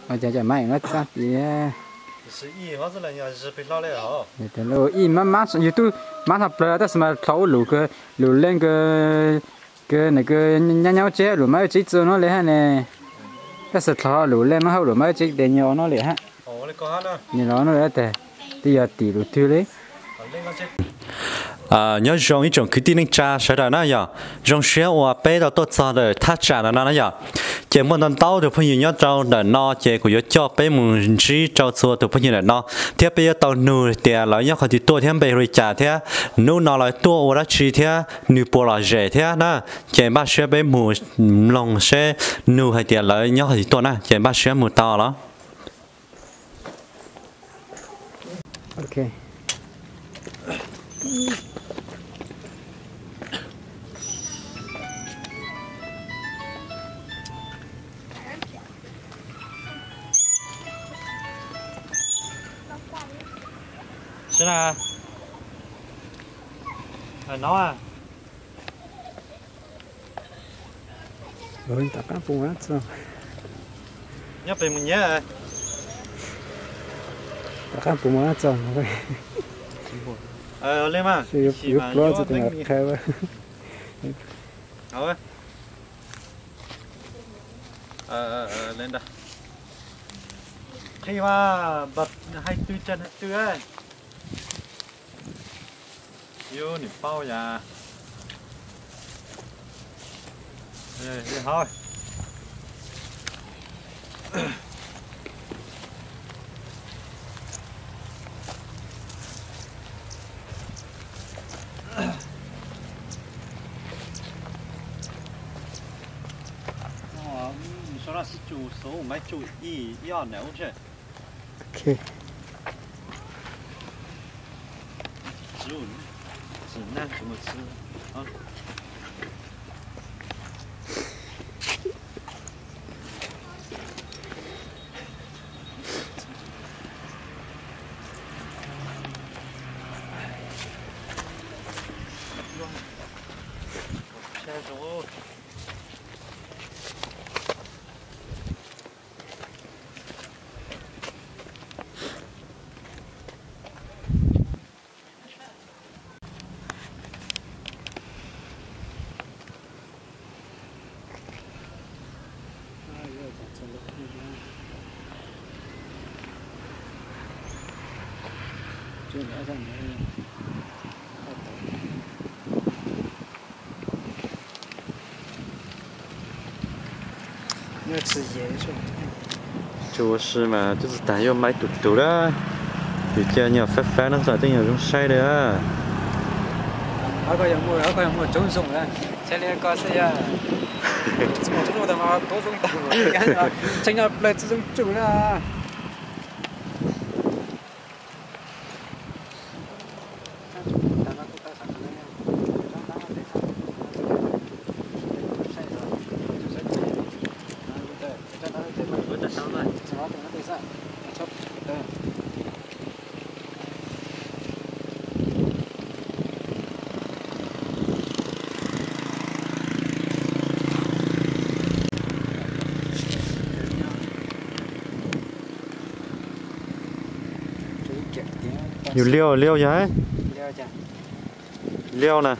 Ua cas cov mab eem no txaj tiag. Ib mab mab yus twb mab tshaj plaws tab sis mas tho ua lus, lus leej kawg, nws kawg nyab nyob tseb lus mab wb tseb txua no li hab ne. Tab sis tho lus leej mab hauj lus mab wb tseb tes nyuag no li hab. Nyuag no li tes, twb yog tim lus twg li. Nyob zoo ib tsoom kwv tij neej tsa sawv daws na yom, zoo siab uas peb tau tuaj txog ntawm thaj tsam no no na yom. Ces muaj ntau ntau tus phooj ywg nyob rau ntawm no ces kuv yuav coj peb mus ntsib rau txhua tus phooj ywg ntawm no, thiab peb yuav tau nug tias lawv nyob qhov twg tuaj thiab npe hu li cas thiab hnub no lawv tuaj ua dab tsi thiab nws puas lom zem thiab na. Ces npaj siab peb mus mloog seb nug hais tias lawv nyob qhov twg tuaj na, ces npaj siab mus tau los. Tom qab pus mus txog. Tom qab pus mus txog. Yuav plab txog tus qha. Qhia mas, hais twg tsa hais twg. Yus nim paub yas. Hauv. Sau laj sib tsu xov maiv tsu ib ib ob nam ub ntshe. Tsuas ua si mas twb tsis tas yuav maiv tus tus lawm. Yus cia nyuag fab fab no txawm tej nyuag zoo saib li. Yus liaj liaj yog liaj na.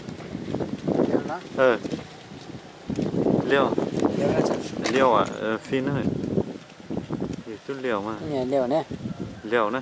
Liaj, liaj fib na. Yus tub liaj mas. Liaj na.